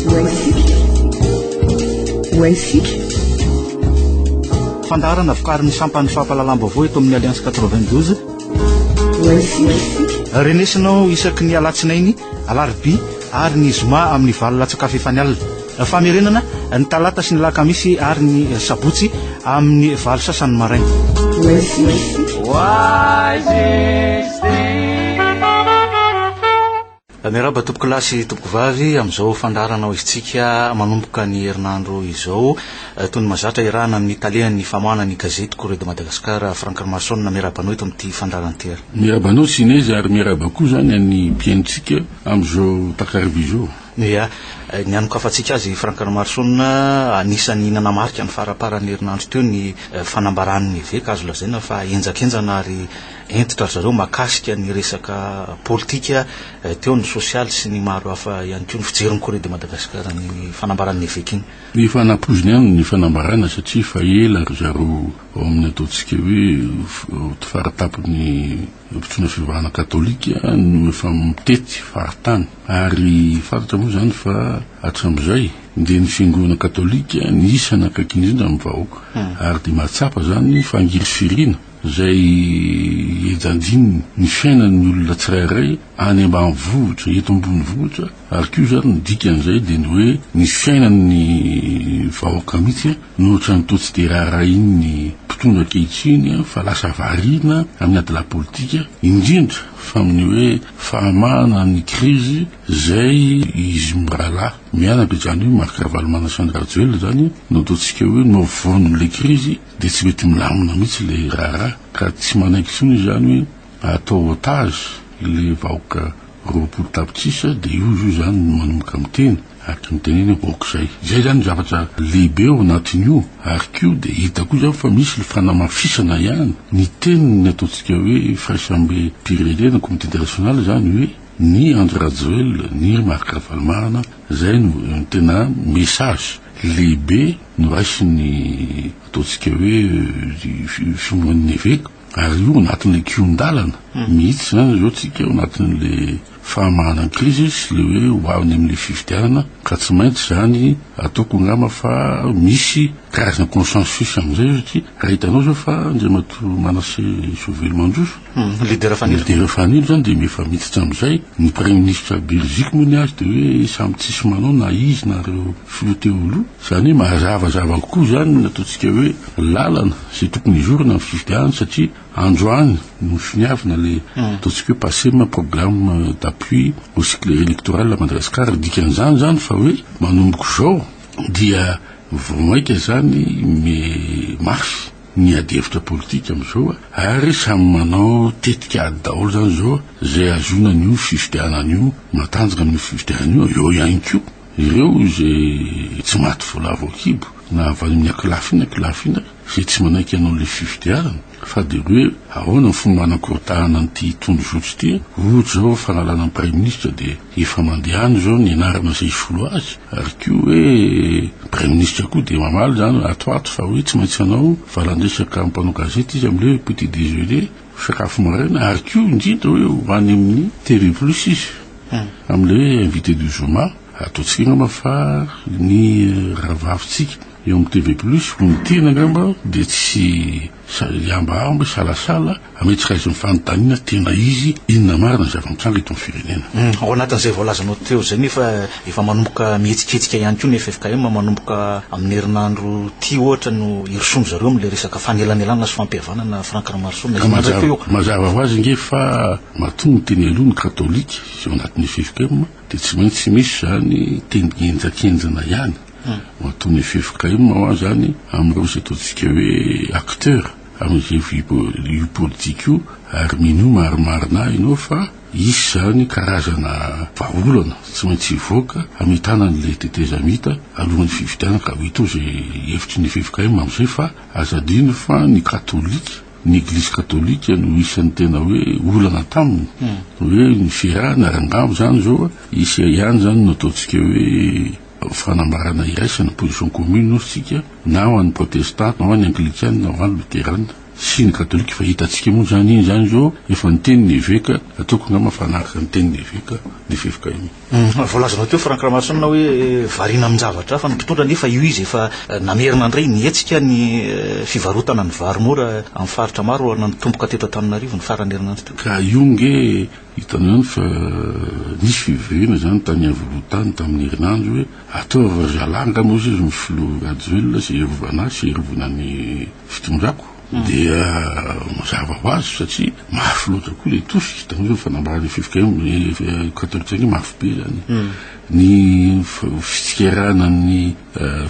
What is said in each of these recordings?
Ho haintsika. Fandaharana vokarin'ny sampan'ny fampahalalam-baovao eto amin'ny Alliance 92. Ho haintsika. Renesinao isaky ny alatsinainy, alarobia ary ny zoma amin'ny valo latsaka fahefany alina. Famerenana ny talata sy ny alakamisy ary ny sabotsy amin'ny valo sasany maraina. Ho haintsika. Miarahaba tompokolahy sy tompokovavy amin'izao fandaharana ho izintsika manomboka ny herinandro izao. Toy ny mahazatra iarahana amin'ny talehan'ny famoahana ny gazety Courrier de Madagascar, Franck Ramaroson. Miarahaba anao eto amin'ity fandaharana ity ary. Miarahaba anao Sinez ary miarahaba koa izany an'ny mpihainontsika amin'izao takariva izao. Ia, ny hanokafantsika azy Franck Ramaroson, anisan'ny nanamarika ny faramparan'ny herinandro teo ny fanambaran'ny eveka azo lazaina fa henjakenjana ary Hentitra ry zareo mahakasika ny resaka politika, teo ny sosialy sy ny maro hafa ihany koa ny fijerin'ny Courrier de Madagascar ny fanambaran'ny eveka iny. Efa nampoizina ihany ny fanambarana satria efa ela ry zareo ao amin'ny ataontsika hoe faratampony mpitondra fivavahana katolika no efa mitety faritany ary fantatra moa izany fa hatramin'izay dia ny fiangonana katolika ny isany akaiky indrindra amin'ny vahoaka ary dia mahatsapa izany fangirifiriana izay henjandininy ny fiainan'ny olona tsirairay any ambanivohitra, eto ambonivohitra, ary koa izany ny dikan'izay dia ny hoe ny fiainan'ny vahoaka mihitsy no ohatran'ny toa tsy dia raharahian'ny mpitondra ankehitriny fa lasa variana amin'ny adilahy politika, indrindra fa amin'ny hoe fahamahana ny krizy izay izy mirahalahy mianaka izany hoe Marc Ravalomanana sy Andry Rajoelina izany no ataontsika hoe no afovoan'ilay krizy. Dia tsy mety milamina mihitsy ilay raharaha ka tsy manaiky intsony izy izany hoe atao otage ilay vahoaka 20 tapitrisa dia io izy io izany no manomboka miteny ary tsy mitenena hoe ok izay. Izay izany no zavatra lehibe ao anatin'io ary koa dia hita koa izany fa misy ilay fanamafisana ihany ny tenin'ny ataontsika hoe firaisam-pirenena, communauté internationale izany hoe ny Andry Rajoelina, ny Marc Ravalomanana, izay no tena message lehibe Noraisin'ny ataontsika hoe finoan'ny eveka ary io anatin'ilay kihon-dalana mihitsy izany izao tsika ao anatin'ilay fahamahana ny krizy sy ilay hoe ho avy amin'ilay fifidianana ka tsy maintsy izany ataoko angamba fa misy karazana consensus amin'izay satria raha hitanao izao fa Andriamatoa Manassé Soavelomandroso Leader Fanilo. Leader Fanilo izany dia efa miditra amin'izay. Ny Praiminisitra Beriziky moa ny azy dia hoe samy tsisy manao na izy na ireo filoha teo aloha. Izany hoe mazavazava kokoa izany ny ataontsika hoe lalana izay tokony hizorana amin'ny fifidianana satria androany no soniavina ilay ataontsika hoe PACEM, Programme d'appui au cycle électoral à Madagascar. Dikan'izany izany fa hoe manomboka izao dia vao mainka izany me mafy ny adihevitra politika amin'izao ary samy manao tetika ady daholo izany izao izay hahazoana an'io fifidianana io, matanjaka amin'io fifidianana io, eo ihany koa ireo izay tsy maty voalavo an-kibo na avy any amin'ny ankolafy iny ankolafy iny izay tsy manaiky hanao ilay fifidianana fa dia hoe ahoana ny fomba hanakorontanana an'ity tondrozotra ity, ohatra izao fanalana ny praiminisitra dia Efa mandeha any izao ny anarana izay hisolo azy ary koa hoe praiminisitra koa dia mamaly izany ato ato fa hoe tsy maintsy hanao valan-dresaka amin'ny mpanao gazety izy amin'ilay hoe petit déjeuner, sakafo maraina ary koa indrindra hoe ho any amin'ny TV plus izy amin'ilay hoe invité du zoma. Ataontsika angamba fa ny rahavavintsika eo amin'ny TV plus ho ny tena angamba dia tsy hihambahamba hisalasala Hametraka izany fanontaniana tena izy, inona marina ny zava-mitranga eto amin'ny firenena? Ao anatin'izay voalazanao teo izay nefa efa manomboka mihetsiketsika ihany koa ny ffkm, manomboka amin'ny herinandro ity ohatra no hirosoan-dry zareo amin'ilay resaka fanelanelanana sy fampihavanana, Franck Ramaroson, Ka inona indray koa eo? Mazava ho azy ange fa matoa miteny aloha ny katolika izay ao anatin'ny ffkm dia tsy maintsy misy izany teny henjakenjana ihany. Matoa ny ffkm hoa izany amin'ireo izay ataontsika hoe acteurs. Amin'izay io politika io ary minoa marimarina ahy ianao fa hisy izany karazana vahaolana tsy maintsy hivoaka hamitana an'ilay tetezamita alohan'ny fifidianana ka ho hita eo izay hevitry ny ffkm amin'izay fa aza adino fa ny katolika, ny eglizy katolika no isan'ny tena hoe olana taminy hoe ny fiarahana ary angamba izany izao hisy ihany izany no ataontsika hoe Fanambarana iraisana, position commune, hoy isika, na ho an'ny protestanta, na ho an'ny anglikana, na ho an'ny loterana. sy ny katolika fa hitantsika moa izany iny izany izao efa niteny ny eveka, ataoko angamba fa hanaraka ny tenin'ny eveka ny ffkm. Voalazanao teo Franck Ramaroson hoe variana amin-javatra hafa ny mpitondra nefa io izy efa namerina indray nihetsika ny fivarotana ny vary mora amin'ny faritra maro ary nanomboka teto Antananarivo ny faran'ny herinandro teo. Ka io nge hitanao ihany fa nisy fivoriana izany tany Iavoloha tany tamin'ny herinandro hoe ataovy ry zalahy angamba hozy izy ny filoha Rajoelina izay hiarovana ahy sy hiarovana ny fitondrako dia mazava ho azy satria mafy loatra koa ilay tosika, hitanao izao fanambaran'ny ffkm katolika ange mafy be izany ny fitsikerana ny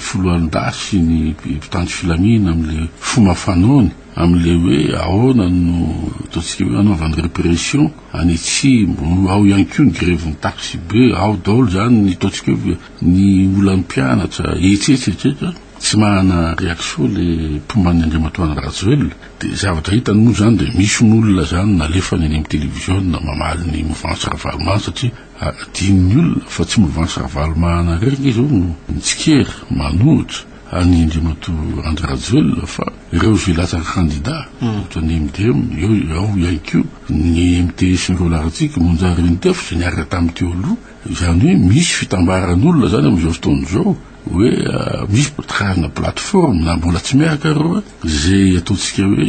foloalindahy sy ny mpitandro filamina amin'ilay fomba fanaony amin'ilay hoe ahoana no ataontsika hoe anaovany répression any atsimo, ao ihany koa ny grevin'ny taxi be, ao daholo izany ny ataontsika hoe ny olan'ny mpianatra, etsetra etsetra. Tsy manana réaction le mpomba an'i Andriamatoa Andry Rajoelina, de zavatra hitany moa zany de misy ny olona zany nalefany any amin'ny télévision mamaly ny mouvance Ravalomanana satria adinon'ny olona fa tsy mouvance Ravalomanana irery nge zao no mitsikera, manohitra an'i Andriamatoa Andry Rajoelina fa ireo izay latsaka candidat ohatran'ny MDM, eo ao ihany koa ny MTS ireo larantsika, Monja Renitefo izay niaraka tamin'ny teo aloha, izany hoe misy fitambaran'olona zany amin'izao fotoana izao. Hoe misy karazana plateforme na mbola tsy miaraka ireo izay ataontsika hoe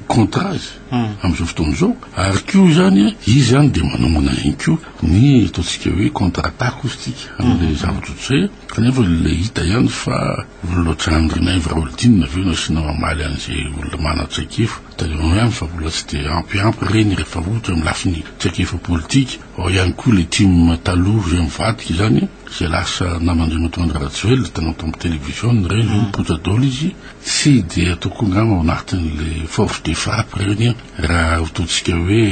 contre azy amin'izao fotoana izao ary koa izany izy izany dia manomana ihany koa ny ataontsika hoe contre attaque hozy tsika amin'ilay zavatra ohatr'izay kanefa ilay hita ihany fa olona ohatran'i Rinaivo Raholdina avy eo no asiana mamaly an'izay olona manana traikefa tadidio ihany fa mbola tsy dia ampiampy ireny rehefa ohatra amin'ny lafiny traikefa politika ao ihany koa ilay tim taloha izay mivadika izany. Izay lasa naman-dRamatoa Andry Rajoelina hitanao tamin'ny television ireny zao mipoitra daholo izy, tsy dia ataoko angamba ao anatin'le force de frappe ireny raha ataontsika hoe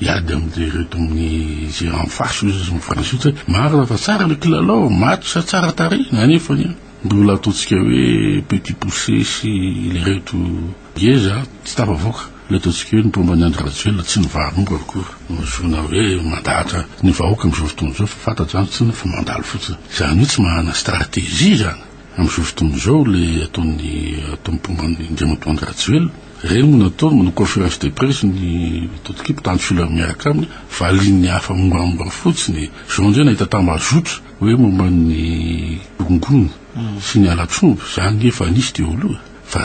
hiady amin'ireto amin'ny izay en face hoy izy ny frantsay hoe marina fa tsara le kilalao, match tsara tarehy nefa mbola ataontsika hoe petit poucet sy ireto ngeza tsy tafavoaka. Ilay ataontsika hoe ny mpomba an'i Andry Rajoelina tsy ny vary mora akory no antsoina hoe mandahatra ny vahoaka amin'izao fotoana izao fa fantatra izany tsinona fa mandalo fotsiny. Izany hoe tsy manana stratégie izany amin'izao fotoana izao ilay ataon'ny ataon'ny mpomba an'i Andriamatoa Andry Rajoelina. Ireny moa nataony manao conférence de presse ny ataontsika hoe mpitandro filaminana miaraka aminy, valian'ny hafa moramora fotsiny. Izao indray nahita tambazotra hoe momba ny rongony sy ny halatr'omby, izany efa nisy teo aloha. Fa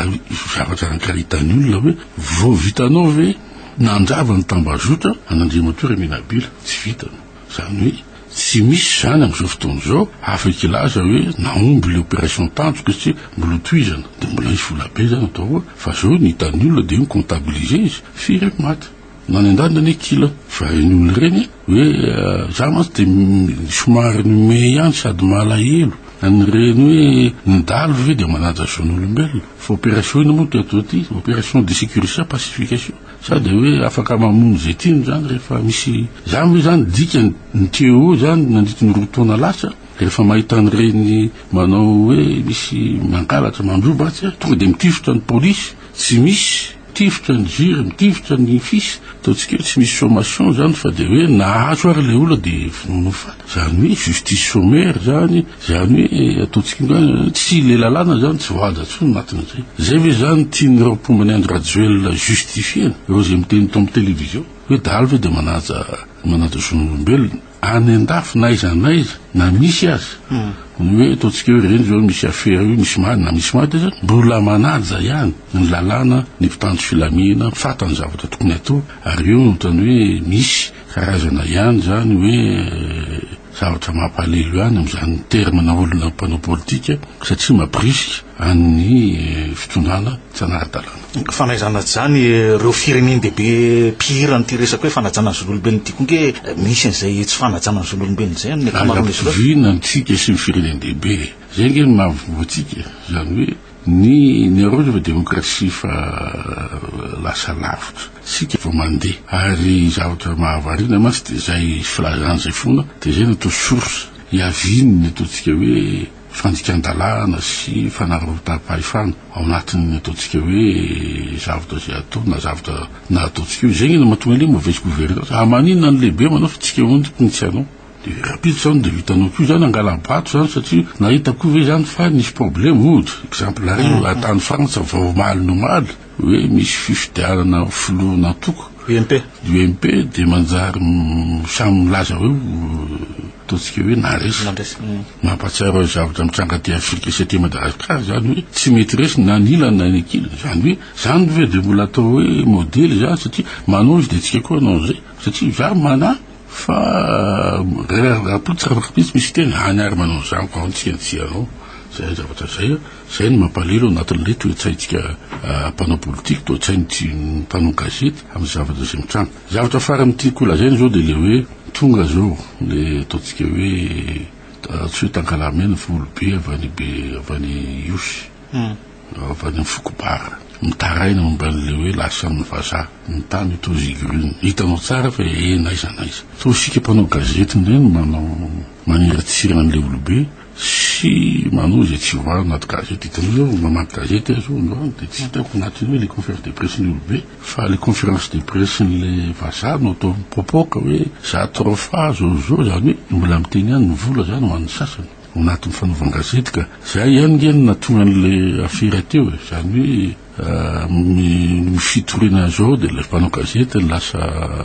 zavatra ankahitan'ny olona hoe vao vitanao ve nandrava ny tambazotra an'Andriamatoa Remenabila? Tsy vitany. Izany hoe tsy misy izany amin'izao fotoana izao afaka hilaza hoe nahomby ilay opération Tandroka satria mbola hotohizana. Dia mbola hisy volabe izany atao ao. Fa izao ny hitan'ny olona dia hoe mi-comptabiliser izy. Firy ny maty? Na any an-danitra anie kila fa ireny olona ireny hoe za mantsy dia somary mihomehy ihany sady malahelo an'ireny hoe ny dahalo ve dia manaja zon'olombelona fa opération inona moa ty atao ty opération de sécurisation pacification sa dia hoe afaka mamono izay tiany zany rehefa misy zany ve zany dikany ny teo zany nandritry ny 2 taona lasa rehefa mahita an'ireny manao hoe misy mangalatra mandroba atsy tonga dia mitifitra ny polisy Tsy misy, mitifitra ny jiro, mitifitra ny fils, ataontsika hoe tsy misy sommation zany fa dia hoe nahazo ary ilay olona dia vonoina ho faty. Zany hoe justice sommaire zany, zany hoe ataontsika hoe tsy ilay lalàna zany tsy voahaja intsony anatin'izay. Zay ve zany tian'ireo mpomba an'i Andry Rajoelina justifier-na, ireo izay miteny tao amin'ny télévision hoe dahalo ve dia manaja manaja zon'olombelona. Any an-dafy na aiza na aiza na misy aza ny hoe ataontsika hoe ireny izao misy afera io misy maty na misy maty aza mbola manaja ihany ny lalàna ny mpitandro filamina fantany ny zavatra tokony hatao ary eo no ohatran'ny hoe misy karazana ihany izany hoe zavatra mampalelo ihany amin'izany terme na olona mpanao politika satria mampirisika an'ny fitondrana tsy hanara-dalàna. Fanaizana izany ireo firenen-dehibe mpihira an'ity resaka hoe fanajana ny zon'olombelona ity koa ange misy an'izay tsy fanajana ny zon'olombelona izay amin'ny ankamaroan'izy ireo. Aza ampitoviana antsika sy ny firenen-dehibe e! Izay ange no mahavoa antsika, izany hoe ny ny areo efa demokrasia efa lasa lavitra, isika vao mandeha ary zavatra mahavariana mantsy dia izay filazana izay foana dia izay no atao source hiavian'ny ataontsika hoe fandikan-dalàna sy fanararaotam-pahefana ao anatin'ny ataontsika hoe zavatra izay atao na zavatra na ataontsika hoe izay no mahatonga an'ilay mauvaise gouvernance. Ah, maninona ny lehibe manao fa tsika hono tokony tsy hanao. Dia rahampitso izany dia hitanao koa izany angala-bato izany satria nahita koa ve izany fa nisy problème ohatra exemple nareo tany Frantsa vao omaly ny omaly. hoe misy fifidianana filohan'antoko, UMP. UMP, dia manjary samy milaza hoe ataontsika hoe naharesy. Nandresy. Mampahatsiaro ahy zavatra mitranga aty Afrika sy aty Madagasikara izany hoe tsy mety resy na ny ilany na ny ankilany. Izany hoe izany ve dia mbola atao hoe modely izany satria manao izy dia tsika koa hanao an'izay satria izaho manahy fa raha toa tsy afaka mihitsy misy teny any ary manao an'izany koa tsika ny tsy hanao. Izay zavatra izay. Izay no mampalahelo ao anatin'ilay toe-tsaintsika mpanao politika, toe-tsain'ny mpanao gazety amin'ny zavatra izay mitranga. Zavatra farany tiako holazaina izao dia ilay hoe tonga izao ilay ataontsika hoe tsy hoe Tangalamena fa olobe avy any be avy any Ihosy, avy any amin'ny foko Bara, mitaraina momba an'ilay hoe lasan'ny vazaha ny tany eto Zigrune. Hitanao tsara fa eh n'aiza n'aiza. Toa isika mpanao gazety indray no manao maniratsira an'ilay olobe. Sy manao izay tsy ho anaty gazety. Hitanao zao mamaky gazety aho zao androany dia tsy hitako anatin'io hoe le conférence de presse ny olobe fa le conférence de presse n'le vazaha no atao mipoapoaka hoe za trop fa zao zao zany hoe mbola miteny ihany ny vola zany ho an'ny sasany ao anatin'ny fanaovan-gazety ka zay ihany nge no nahatonga an'le afera teo e, zany hoe Amin'ny fitoriana zao dia ilay mpanao gazety no lasa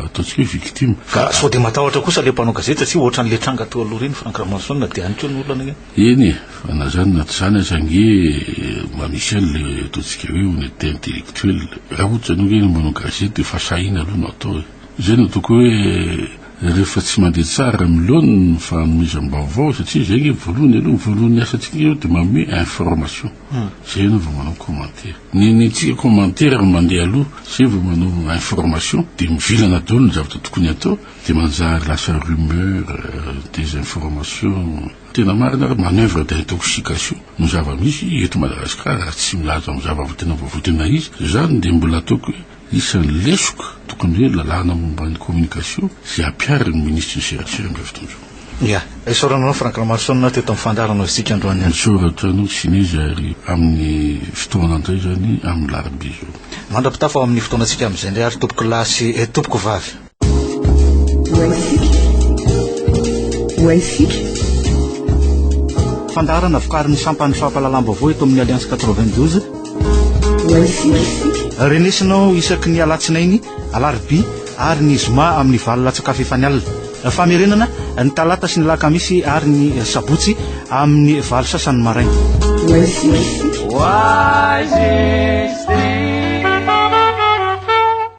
ataontsika hoe victime. Ka sao dia matahotra kosa ilay mpanao gazety satria ohatran'ilay tranga teo aloha ireny Franck Ramaroson dia any koa ny olana ange. Eny e, fa na izany na tsy izany aza ange mba misy ihany ilay ataontsika hoe honnêteté intellectuelle. Raha ohatra ianao ange no manao gazety dia fahasahiana aloha no atao e. Izay no ataoko hoe rehefa tsy mandeha tsara amin'ny laoniny ny fanomezam-baovao satria izay ange voalohany aloha, ny voalohan'ny asantsika aloha dia manome information. Zay ianao vao manao commentaire. Ny ny antsika commentaire no mandeha aloha, zay vao manao information, dia mivilana daholo ny zavatra tokony hatao, dia manjary lasa rumeur, désinformation. Tena marina ary manoeuvre d'intoxication no zava-misy eto Madagascar raha tsy milaza amin'ny zava tena vaovao tena izy. Izany dia mbola ataoko hoe isan'ny lesoka tokony hoe lalàna momba ny communication izay ampiharin'ny minisitry ny serasera amin'izao fotoana izao. Ya, isaorana anao Franck Ramaroson teto amin'ny fandaharana Ozika androany. Misaoratra anao Sineza ary amin'ny fotoana indray izany amin'ny larobia izao. Mandra-pitafa ao amin'ny fotoanantsika amin'izay indray ary tompoko lahy sy eh, tompoko vavy. Fandaharana vokarin'ny sampan'ny fampahalalam-baovao eto amin'ny Alliance 92. Renesinao isaky ny alatsinainy, alarobia ary ny zoma amin'ny valo latsaka fahefany alina. Famerenana, ny talata sy ny alakamisy ary ny sabotsy amin'ny valo sasany maraina. Oasis.